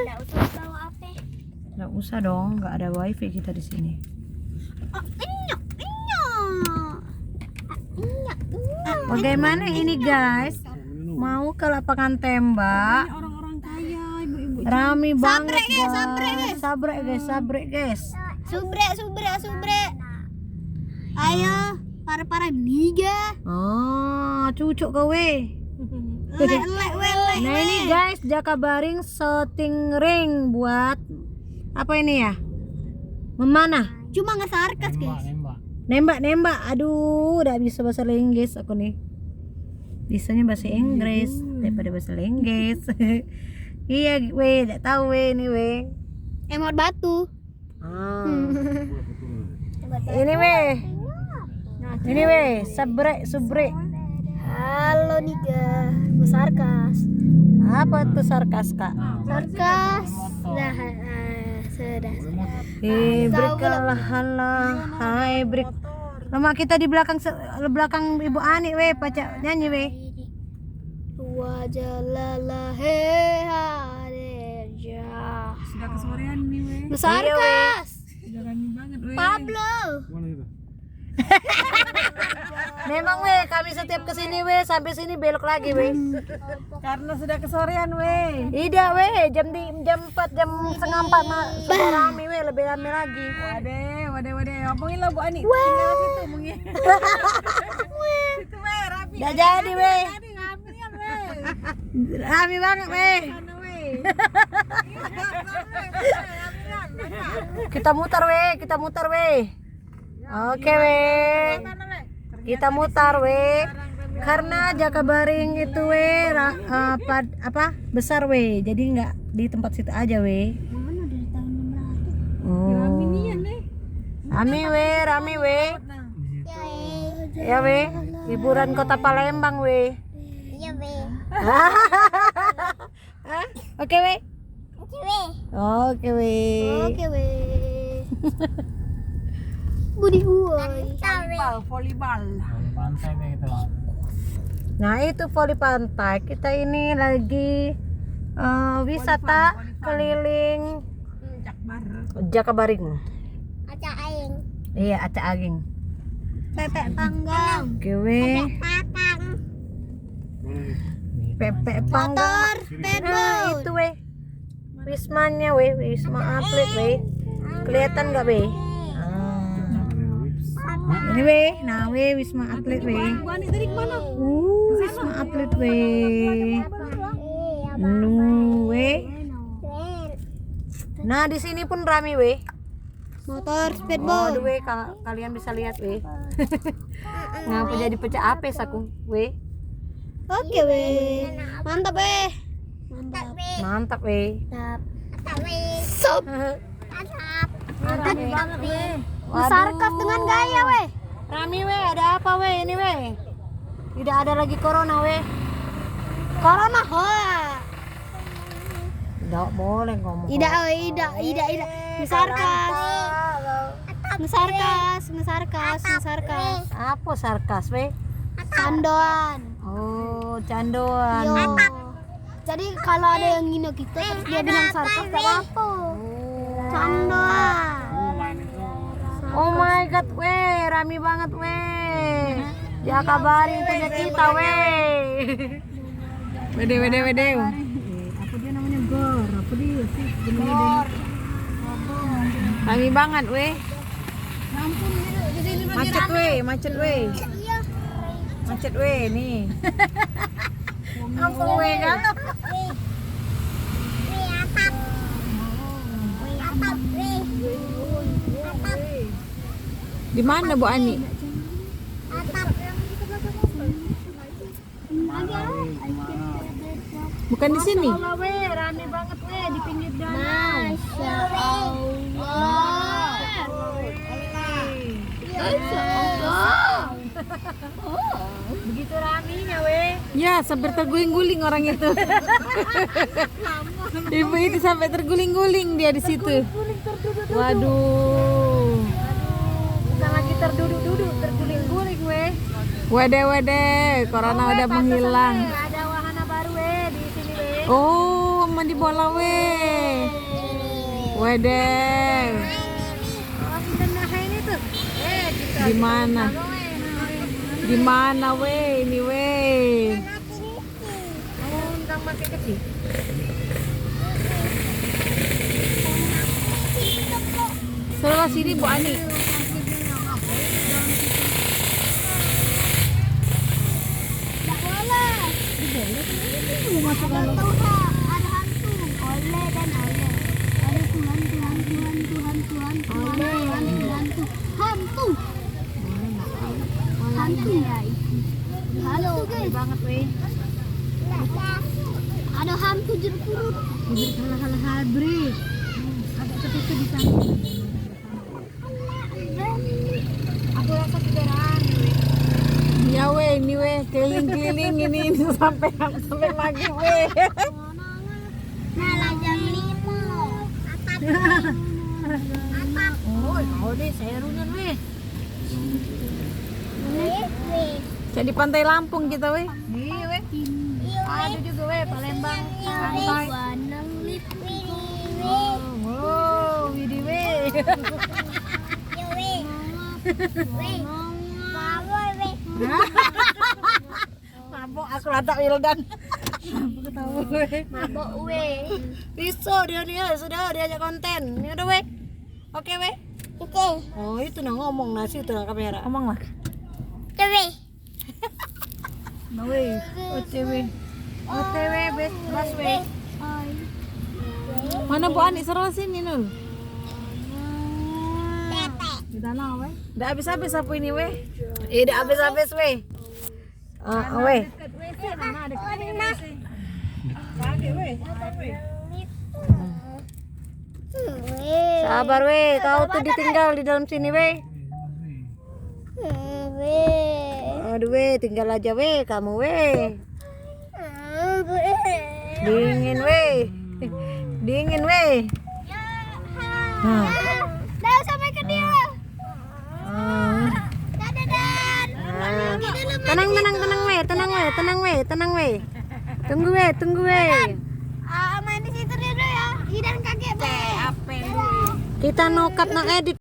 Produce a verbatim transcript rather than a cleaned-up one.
Nggak usah bawa H P. Nggak usah dong, nggak ada wifi kita di sini. Oh, enyok, enyok. Enyok, enyok. Bagaimana ini, guys? Mau ke lapangan tembak. Ini orang-orang kaya, ibu-ibu. Rame banget, sabrek, guys, guys. Sabrek, guys. Sabrek, guys, sabrek, guys. Subrek, subrek, subrek. Ayo, para-para niga. Oh, cucuk kowe. Lek, lek, we, lek, nah, ini, we, guys, Jakabaring shooting ring buat apa ini ya? Memanah. Cuma ngesarkas, guys. Nembak, nembak. Nembak, nembak. Aduh, dak bisa bahasa Inggris aku nih. Bisanya bahasa Inggris daripada bahasa Inggris. Iya, we, dak tahu, we, ini, we. Emot batu. Ah. Hmm. Ini, we. Ini, we, sebrek, subrek. Halo, niga. Sarkas. Apa tuh sarkas, Kak? Sarkas. Dah, eh, sudah, sudah. Eh, berikanlah, hai, beri-, lemak kita di belakang se-, belakang Ibu Ani, we, pacak nyanyi, we. Wajalalahe hadeja. Sudah kesorean nih, we. Iya, we. Sarkas. Udah rame banget, we. Pablo. Mana itu? Memang, we, kami setiap kesini, we, sampai sini belok lagi, we. Karena sudah kesorean, we. Idak, we, jam di, jam empat, jam setengah empat, ma-, sudah rame, we, lebih rame lagi. Wade, wade, wade. Omongin lah, Bu Ani. Weh. Tinggal situ, mungkin. Situ, we, rame. Dak jadi, we. Rame, rame, we. Rame banget, we. Sana, we. Kita mutar, we, kita mutar, we. Oke, we. Kita mutar, we. Karena Jakabaring itu, we, ra-, eh, pad-, apa, besar, we. Jadi nggak di tempat situ aja, we. Oh. Rame, we, rame, we. Ya, we. Hiburan Kota Palembang, we. Iya, we. Hah? Oke, we. Oke, we. Oke, we. Oke, we. Budi gua. Volleyball, volleyball. Voli pantai, we, itu. Nah, itu voli pantai. Kita ini lagi, eh, wisata keliling Jakbar. Jakabaring. Acak aing. Iya, acak aing. Pepek panggang. Oke, we. Pepek patang. Pepek panggang. Motor, speedboat. Nah, itu, we. Wismanya, we, Wisma Atlet, we. Kelihatan nggak, we? Ah. Ini, we, nah, we, Wisma Atlet, we. Uh, Wisma Atlet, we. Nu, we. Nah, di sini pun rame, we. Motor, speedboat. Waduh, we, ka-, kalian bisa lihat, we. Ngapa jadi pecah apes aku, we? Oke, we. Mantap, we. Mantap. Mantap, we. Mantap. Mantap, we. Sup. Mantap, mantap, we. Waduh. Sarkas dengan gaya, we. Rame, we. Ada apa, we? Ini, we. Tidak ada lagi corona, we. Corona hoax. Tidak boleh ngomong. Tidak, oh, tidak, tidak, tidak. Ngesarkas. Ngesarkas, ngesarkas, ngesarkas. Apa sarkas, we? Candoan. Oh, candoan. Yo. Jadi kalau ada yang ngino kita terus dia bilang sarkas, tak apa-apa. Oh. Candoan. Oh my God, we, rame banget, we. Jakabaring punya kita, we. Wede, wede, wede. Apa dia namanya? Gor. Apa dia sih? Gor. Rame banget, we. Macet, we, macet, we. Macet, we, nih. Ampun, we, kan? Di mana, Bu Ani? Bukan di sini. Masya Allah, we, rame banget, we, di pinggir danau. Masya Allah. Masya Allah. Begitu ramenya, we. Ya, sampai terguling-guling orang itu. Ibu itu sampai terguling-guling dia di situ. Terguling-guling, terduduk-duduk. Waduh. Bukan lagi terduduk-duduk, terguling-guling, we. Wede, wede, corona udah menghilang. Ada wahana baru, we, di sini, we. Oh, mandi bola, we. Wedeh. Di mana? Di mana, weh, ini, weh? Sebelah sini, Bu Ani. Ada Tuhan, ada hantu. Oleh dan oleh. Ada Tuhan, Tuhan, Tuhan, Tuhan, Tuhan, Tuhan, Tuhan, Tuhan, Tuhan, Tuhan. Hantu. Hantu. Hantu, guys. Banget, weh. Ada hantu jeruk purut. Halah, halah, halah, bre. Agak ke situ di sana. Aku rasa juga rame, weh. Ya, weh, ini, weh, keliling-keliling ini, ini sampai, sampai maghrib, weh. Nah, lah jam lima. Atap. Atap. Oi, kau deh, serunya, weh. Weh, weh. Cak di Pantai Lampung kita, weh. Iya, weh. Iya, weh. Ada juga, weh, Palembang. Iya, weh. Pantai. Wih, wih. Wow, widih, weh. Iya, weh. Weh. Mabok, weh. Hah? Mabok aku rata Wildan. Aku ketawa, weh. Mabok, weh. Bisa dia ni, ya, sudah diajak konten. Ni udah, weh. Oke, weh. Oke. Oh, itu nah ngomong nah situ nah kamera. Ngomong lah. Oke, weh. Nah, weh. O T W. O T W, bes, bas, weh. Mana Bu Ani, seru sini, Nul? Tete. Di tanah, weh. Ndak habis-habis apa ini, weh? Eh, ndak habis-habis, weh. Ah, weh. Sabar, weh. Kau tuh ditinggal di dalam sini, weh. Aduh, weh, tinggal aja, weh, kamu, weh. Dingin, weh. Dingin, weh. Nah. Dah sampai ke dia. Ah. Dadah, Dan. Ah. Tenang, tenang, tenang, weh, tenang, weh, tenang, weh, tenang, weh. Tunggu, weh, tunggu, weh. Ah, main di situ dulu ya. Idan kaget, weh. Kita no cut, nak edit.